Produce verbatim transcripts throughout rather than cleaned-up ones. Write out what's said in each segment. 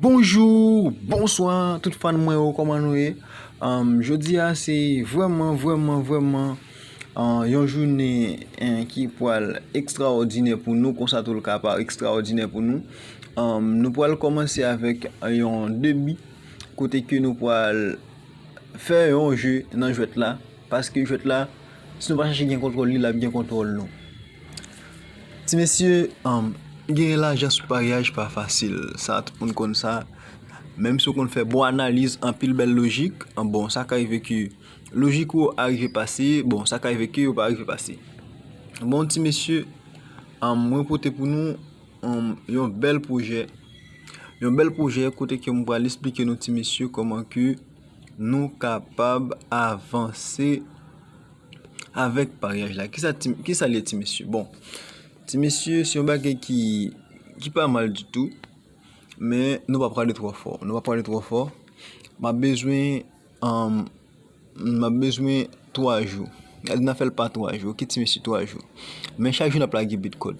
Bonjou, bonswa, tout fan mwen yo, kòman nou ye? Um, jodi a, se vrèman, vrèman, vrèman, uh, yon jounen, eh, ki pral ekstraòdinè pou nou, konsa tou l ka pa ekstraòdinè pou nou. Um, nou pral kòmanse avèk yon debi, kote ke nou pral fè yon je nan jwèt la, paske jwèt la, si nou pa chache gen kontwòl li, l ap gen kontwòl nou. Ti mesye, um, gen lajan sou paryaj pa fasil. Sa, tout moun konn sa. Menm si w konn fè bon analiz, anpil bèl lojik, um, bon, sa ka rive ke lojik ou yo arive pase, bon, sa ka rive ke yo pa rive pase. Bon, ti mesye, um, mwen pote pou nou, um, yon bèl pwojè. Yon bèl pwojè kote ke mwen pral esplike nou, ti mesye, kòman ke nou kapab avanse avèk paryaj la. Kisa ti, kisa l ye, ti mesye? Bon, ti mesye, se yon bagay ki, ki pa mal ditou, men nou pa prale twò fò. Nou pa prale twò fò. M ap bezwen, um, m ap bezwen twa jou. Gade, n a fè l pa twa jou, oke, ti mesye, twa jou. Men chak jou n ap lage Bitcoin.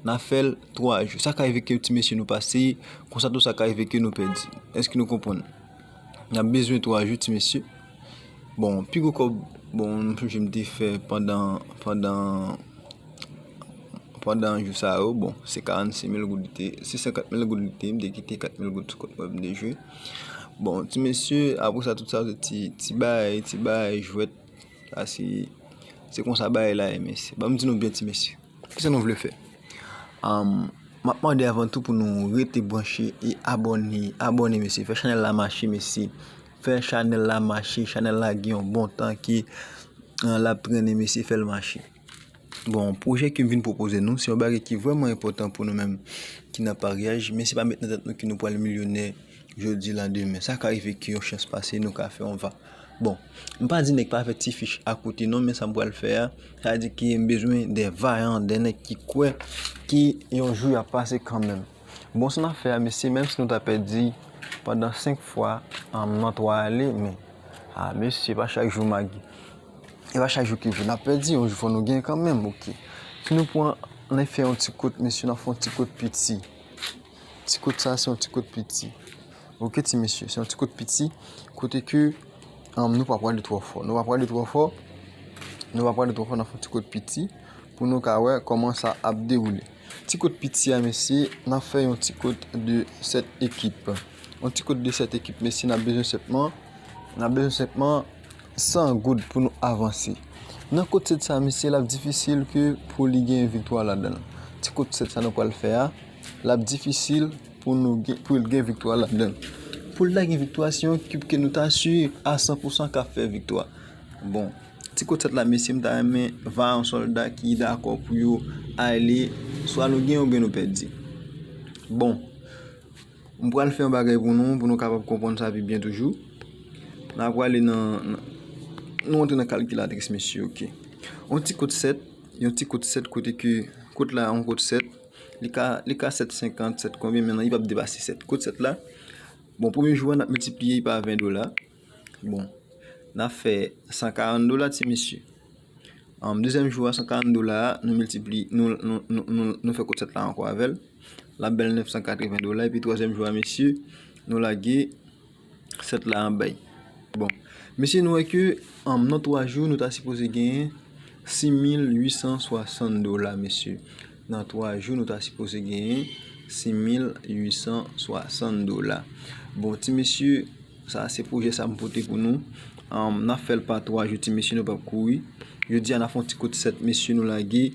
N a fè l twa jou. Sa ka rive ke ti mesye nou pase, konsa tou sa ka rive ke nou pèdi. Èske nou konprann? N ap bezwen twa jou, ti mesye. Bon, pi gwo kòb, bon, m sonje m te fè pandan, pandan, pandan jou sa yo, bon, se karannsis mil goud li te, se senkant mil goud li te, m te kite kat mil goud sou kont mwen pou m te jwe. Bon, ti mesye, apre sa, tout sa, se ti, ti bagay, ti bagay, jwèt, sa se, se konsa bagay la ye, mesye. Ban m di nou byen, ti mesye. Kisa nou vle fè? Um, m ap mande avan tou pou nou rete branche e abòne, abòne, mesye. Fè chanèl la mache, mesye. Fè chanèl la mache, chanèl la gen yon bon tan ke, uh, l ap trennen, mesye, fè l mache. Bon, pwojè ke m vin pwopoze nou, se yon bagay ki vrèman enpòtan pou nou menm ki nan paryaj, men se pa met nan tèt nou ke nou pral milyonè jodi lan demen. Sa ka rive ke yon chans pase, nou ka fè yon va. Bon, m pa di nèg pa fè ti fich akote non, men sa m pral fè a, sa vle di ke m bezwen de vayan, de nèg ki kwè ke yon jou y ap pase kanmenm. Bon, sa n ap fè a, mesye, menm si nou ta pèdi pandan senk fwa, um, nan twa ale, men, a, mesye, pa chak jou magi. E pa chak jou ki vre n ap pèdi, yon jou fò nou gen kanmenm, oke. Si nou pran, n a fè yon ti kout, mesye, n a fè yon ti kout piti. Ti kout sa, se yon ti kout piti. Oke, ti mesye, se yon ti kout piti. Kote ke, um, nou pa prale twò fò. Nou pa prale twò fò. Nou pa prale twò fò, n a fè yon ti kout piti. Pou nou ka wè kòman sa ap dewoule. Ti kout piti a, mesye, n a fè yon ti kout de sèt ekip. Yon ti kout de sèt ekip, mesye, n a bezwen senpman, n a bezwen senpman san goud pou nou avanse. Nan kout sèt sa, mesye, l ap difisil ke pou li gen viktwa ladan l. Ti kout sèt sa nou pral fè a, l ap difisil pou nou gen, pou l gen viktwa ladan l. Pou l ta gen viktwa, se yon ekip ke nou ta si a san pou san k ap fè viktwa. Bon, ti kout sèt la, mesye, m ta renmen va yon sòlda ki dakò pou yo ale, swa nou gen oubyen nou pèdi. Bon, m pral fè yon bagay pou nou, pou nou kapab konprann sa pi byen toujou. N a prale nan, nan, nou antre nan kalkilatris, mesye, oke. Yon ti kout sèt, yon ti kout sèt kote ke, kout la, yon kout sèt, li ka, li ka sèt senkant, sèt konbyen, men li p ap depase sèt. Kout sèt la, bon, premye jou a, n ap miltipliye pa ven dola. Bon, n ap fè san karant dola, ti mesye. An dezyèm jou a, san karant dola a, nou miltipliye, nou, nou, nou, nou, nou fè kout sèt la ankò avè l. L ap bèl nèf san katreven dola. Epi twazyèm jou a, mesye, nou lage sèt la anba l. Bon, mesye, nou wè ke, an, nan twa jou, nou ta sipoze genyen sis mil uit san swasant dola, mesye. Nan twa jou, nou ta sipoze genyen sis mil uit san swasant dola. Bon, ti mesye, sa se pwojè sa m pote pou nou. An, n ap fè l pa twa jou, ti mesye, nou p ap kouri. Jodi a, n a fè yon ti kout sèt, mesye, nou lage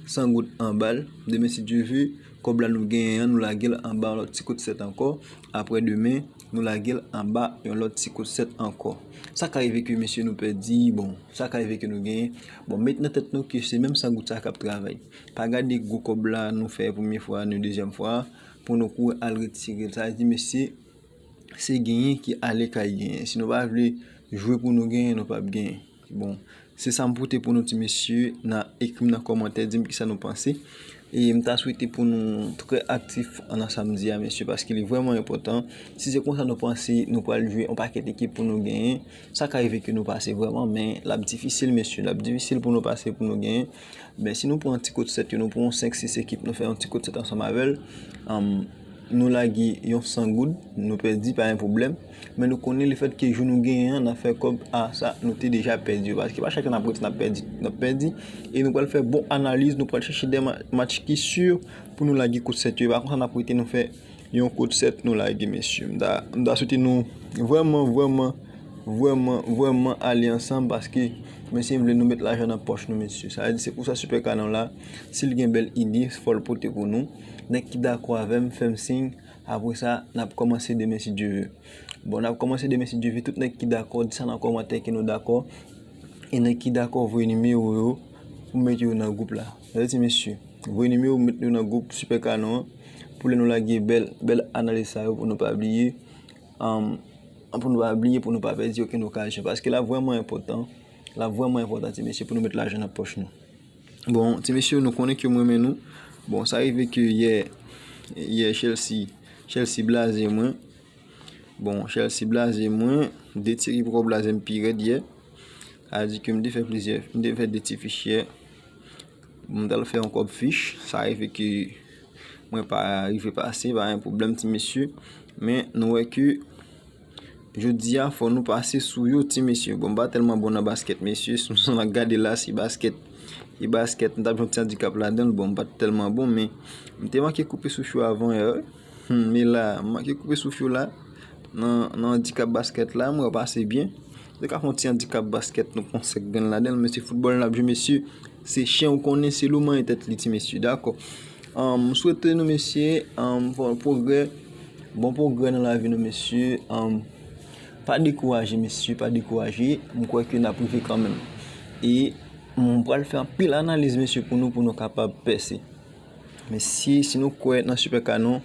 san goud anba l. Demen, si Dye ve, kòb la nou genyen an, nou lage l anba yon lòt ti kout sèt ankò. Aprè demen, nou lage l anba yon lòt ti kout sèt ankò. Sa ka rive ke, mesye, nou pèdi, bon, sa ka rive ke nou genyen. Bon, met nan tèt nou ke se menm san goud sa k ap travay. Pa gade gwo kòb la nou fè premye fwa, nou dezyèm fwa, pou nou kouri al retire l. Sa vle di, mesye, se genyen ki ale kay genyen. Si nou pa vle jwe pou nou genyen, nou p ap genyen. Bon, se sa m pote pou nou, ti mesye. Nan, ekri m nan kòmantè, di m kisa nou panse. E m ta swete pou nou trè aktif nan samdi a, mesye, paske li vrèman enpòtan. Si se konsa nou panse nou pral jwe yon pakèt ekip pou nou genyen, sa ka rive ke nou pase vrèman, men l ap difisil, mesye, l ap difisil pou nou pase pou nou genyen. Men si nou pran yon ti kout sèt yo, nou pran yon senk sis ekip, nou fè yon ti kout sèt ansanm avè l, anm, nou lage yon san goud, nou pèdi, pa gen pwoblèm. Men nou konnen lefètke jou nou genyen an, n ap fè kòb a sa nou te deja pèdi yo. Paske pa chak jou n ap rete, n ap pèdi, n ap pèdi. E nou pral fè bon analiz, nou pral chèche de ma- match ki si pou nou lage kout sèt yo. E pa konsa n ap rete, nou fè yon kout sèt, nou lage, mesye. M ta, m ta swete nou vrèman, vrèman, vrèman, vrèman ale ansanm paske, mesye, m vle nou met lajan nan pòch nou, mesye. Sa vle di, se pou sa Super Canon la, si l gen bèl ide, fò l pote pou nou. Nèg ki dakò avè m, fè m siy. Apre sa, n ap kòmanse demen si Dye ve. Bon, n ap kòmanse demen si Dye ve. Tout nèg ki dakò, di sa nan kòmantè ke nou dakò. E nèg ki dakò, voye nimewo yo pou mete yo nan gwoup la. Tande ti mesye, voye nimewo, mete yo nan gwoup Super Canon an. Pou lè nou lage bèl, bèl analiz sa yo, pou nou pa bliye. Anm, pou nou pa bliye, pou nou pa pèdi okenn okazyon. Paske l ap vrèman enpòtan. L ap vrèman enpòtan, ti mesye, pou nou met lajan nan pòch nou. Bon, ti mesye, nou konnen ke m renmen nou. Bon, sa rive ke yè, yè Chelsea, Chelsea blaze mwen. Bon, Chelsea blaze mwen. De ti ki poko blaze m pi rèd yè. Sa di ke m te fè plizyè, m te fè de ti fich yè. M t al fè yon kòb fich. Sa rive ke mwen pa rive pase, pa gen pwoblèm, ti mesye. Men nou wè ke jodi a, fò nou pase sou yo, ti mesye. Bon, m pa tèlman bon nan baskèt, mesye. Si m gade la, se baskèt. E baskèt, m t ap jwe yon ti andikap ladan l. Bon, m pa t tèlman bon, men m te manke koupe souf yo avan yè, wi. Hmm, men la, m manke koupe souf yo la. Nan, nan andikap baskèt la, m wè pase byen. M te ka fè yon ti andikap baskèt, nou pran sèk grenn ladan l, men se foutbòl n ap jwe, mesye. Se chen ou konnen, se lou manyen tèt li, ti mesye, dakò. Anm, m swete nou, mesye, anm, fè pwogrè, bon pwogrè nan lavi nou, mesye. Anm, pa dekouraje, mesye, pa dekouraje. M kwè ke n ap rive kanmenm. E m pral fè anpil analiz, mesye, pou nou, pou nou kapab pèse. Mesye, si nou kwè nan Super Canon,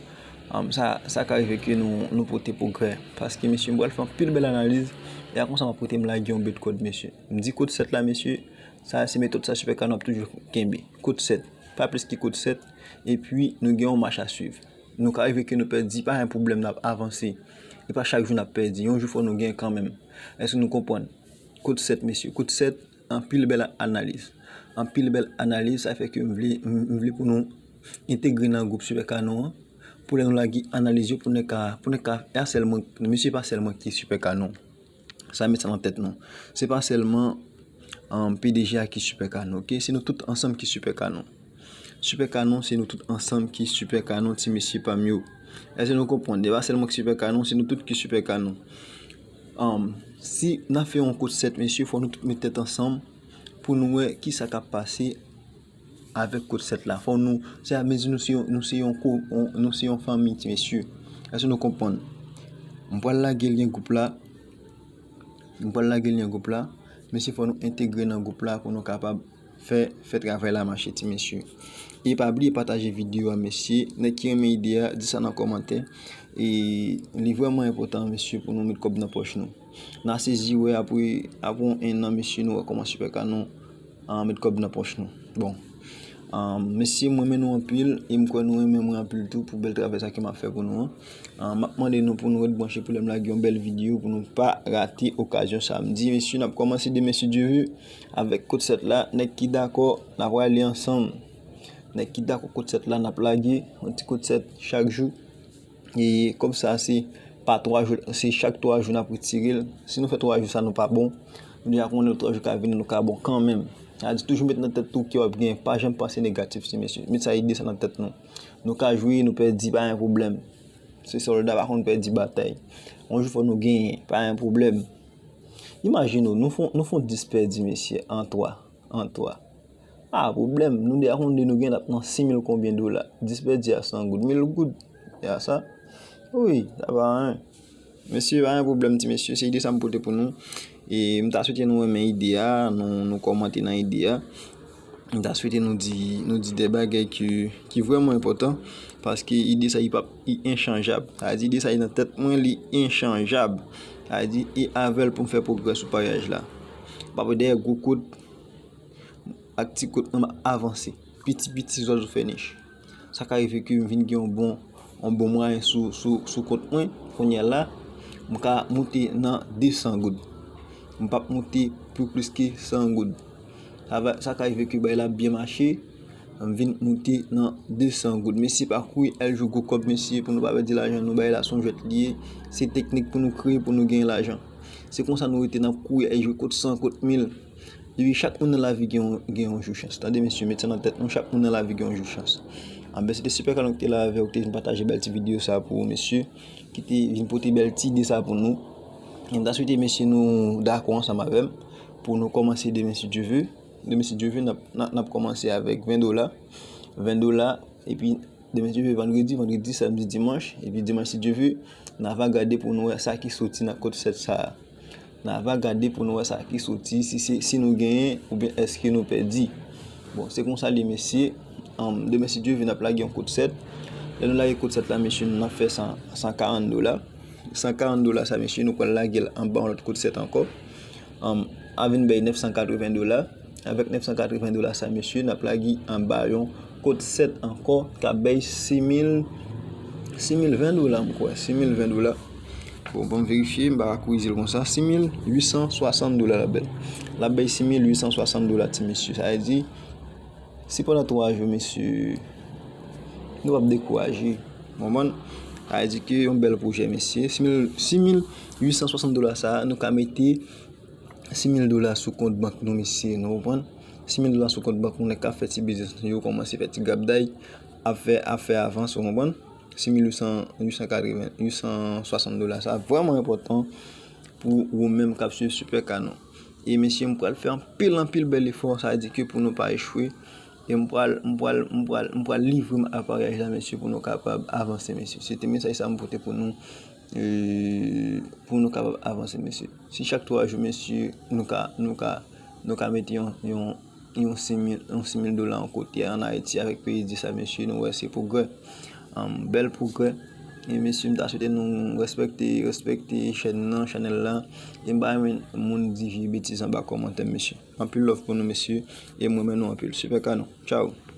anm, sa, sa ka rive ke nou, nou pote pwogrè. Paske, mesye, m pral fè anpil bèl analiz. E a konsa m ap rete m lage yon bet kòd, mesye. M di kout sèt la, mesye, sa se metòd sa Super Canon ap toujou kenbe. Kout sèt. Pa plis ki kout sèt. Epi, nou gen yon mach a swiv. Nou ka rive ke nou pèdi, pa gen pwoblèm, n ap avanse. E pa chak jou n ap pèdi. Yon jou fò nou gen kanmenm. Èske nou konprann? Kout sèt, mesye. Kout sèt, anpil bèl analiz. Anpil bèl analiz, sa fè ke m vle, m vle pou nou entegre nan gwoup Super Canon an. Pou lè nou lage analiz yo, pou nou ka, pou nou ka, e a sèlman, mesye, pa sèlman ki Super Canon. Sa met sa nan tèt nou. Se pa sèlman, anm, P D G a ki Super Canon, oke? Se nou tout ansanm ki Super Canon. Super Canon, se nou tout ansanm ki Super Canon, ti mesye pa m yo. Èske nou konprann? E pa sèlman ki Super Canon, se nou tout ki Super Canon. Anm, si n ap fè yon kout sèt, mesye, fò nou tout met tèt ansanm pou nou wè kisa k ap pase avèk kout sèt la. Fò nou, se a mezi nou se yon, nou se yon ko-, on, nou se yon fanmi, ti mesye. Èske nou konprann? M pral lage lyen gwoup la. M pral lage lyen gwoup la. Mesye, fò nou entegre nan gwoup la pou nou kapab fè, fè travay la mache, ti mesye. E pa bliye pataje videyo a, mesye. Nèg ki renmen ide a, di sa nan kòmantè. E li vrèman enpòtan, mesye, pou nou met kòb nan pòch nou. N a sezi wè apre, apre yon ennan, mesye, nou wè kòman Super Canon, ah, met kòb nan pòch nou. Bon. Ah, mesye, m renmen nou anpil, e m kwè nou renmen mwen anpil tou pou bèl travay sa ke m ap fè pou nou an. Ah, m ap mande nou pou nou ret branche pou lè m lage yon bèl videyo, pou nou pa rate okazyon sa. M di, mesye, n ap kòmanse demen, si Dye ve, avèk kout sèt la. Nèg ki dakò, n ap rale ansanm. Nèg ki dakò kout sèt la, n ap lage yon ti kout sèt chak jou. E kòb sa, se pa twa jou, se chak twa jou n ap retire l. Si nou fè twa jou sa, nou pa bon. Nou deja konnen lòt twa jou ka vini, nou ka bon kanmenm. Sa di toujou met nan tèt ou ke w ap genyen. Pa janm panse negatif, ti mesye. Met sa, ide sa nan tèt nou. Nou ka jwe, nou pèdi, pa gen pwoblèm. Se sòlda pa konn pèdi batay. Yon jou fò nou genyen, pa gen pwoblèm. Imajine w, nou fè, nou fè dis pèdi, mesye, an twa, an twa. Pa pwoblèm, nou deja konn de nou gen, n ap nan sis mil konbyen dola. Dis pèdi a san goud, mil goud. Ya sa? Wi, sa pa anyen. Mesye, pa gen pwoblèm, ti mesye, se ide sa m pote pou nou. E m ta swete nou renmen ide a, nou, nou kòmante nan ide a. M ta swete nou di, nou di de bagay ki, ki vrèman enpòtan, paske ide sa, li p ap, li enchanjab. Sa vle di, ide sa, li nan tèt mwen, li enchanjab. Sa vle di, e avè l pou m fè pwogrè sou paryaj la. M ap dèyè gwo kout, ak ti kout mwen, m ap avanse. Piti piti, zwazo fè nich. Sa ka rive ke m vin gen yon bon, yon bon mwayen sou, sou, sou kont mwen. Kounye a la, m ka moute nan de san goud. M p ap moute pou plis ke san goud. Sa va, sa ka rive ke bagay la ap byen mache. Vin moute nan de san goud. Mesye, pa kouri al jwe gwo kòb, mesye, pou nou pa pèdi lajan nou. Bagay la se yon jwèt li ye. Se teknik pou nou kreye, pou nou genyen lajan. Se konsa nou rete, n ap kouri al jwe kot san, kot mil. Epi chak moun nan lavi gen yon, gen yon jou chans. Tande, mesye, met sa nan tèt nou, chak moun nan lavi gen yon jou chans. Anben, se te Super Canon ki te la avè w, ki te vin pataje bèl ti videyo sa pou ou, mesye, ki te vin pote bèl ti ide sa pou nou. E m ta swete, mesye, nou dakò ansanm avè m pou nou kòmanse demen, si Dye ve. Demen, si Dye ve, n ap, n ap, n ap kòmanse avèk ven dola. Ven dola, epi demen, si Dye ve, vandredi, vandredi, samdi, dimanch, epi dimanch, si Dye ve, n a va gade pou nou wè sa ki soti nan kot sèt sa a. N a va gade pou nou wè sa ki soti, si se, si nou genyen oubyen èske nou pèdi. Bon, se konsa li ye, mesye. Anm, demen, si Dye ve, n ap lage yon kot sèt. Lè nou lage kot sèt la, mesye, n ap fè san, san karant dola. San karant dola sa, mesye, nou pral lage l anba yon lòt kot sèt ankò. Anm, a vin bay nèf san katreven dola. Avèk nèf san katreven dola sa, mesye, n ap lage anba yon kot sèt ankò k ap bay sis mil, sis mil ven dola, m kwè, sis mil ven dola. Bon, ban m verifye, m pa ka kouri di l konsa. Sis mil uit san swasant dola l ap bay. L ap bay sis mil uit san swasant dola, ti mesye. Sa vle di, si pandan twa jou, mesye, nou p ap dekouraje. Konprann? Sa vle di ke yon bèl pwojè, mesye. Sis mil, sis mil uit san swasant dola sa, nou ka mete sis mil dola sou kont bank nou, mesye, nou konprann? Sis mil dola sou kont bank nou, nèg k ap fè ti biznis nou yo kòmanse fè ti grabday, ap fè, ap fè avans, ou konprann? Sis mil uit san, uit san katreven, uit san swasant dola sa vrèman enpòtan pou ou menm k ap swiv Super Canon. E mesye, m pral fè anpil, anpil bèl efò, sa vle di ke pou nou pa echwe. E m pral, m pral, m pral, m pral livre m aparèy la, mesye, pou nou kapab avanse, mesye. Se te mesaj sa m pote pou nou, e, pou nou kapab avanse, mesye. Si chak twa jou, mesye, nou ka, nou ka, nou ka mete yon, yon, yon sis mil, yon sis mil dola yon kote an Ayiti avèk peyi di sa, mesye, nou wè se pwogrè. Anm, bèl pwogrè. E mesye, m ta swete nou respekte, respekte chèn nan, chanèl la. E m pa renmen moun di vye betiz anba kòmantè m, mesye. Anpil love pou nou, mesye. E m renmen nou anpil. Super Canon. Tchao.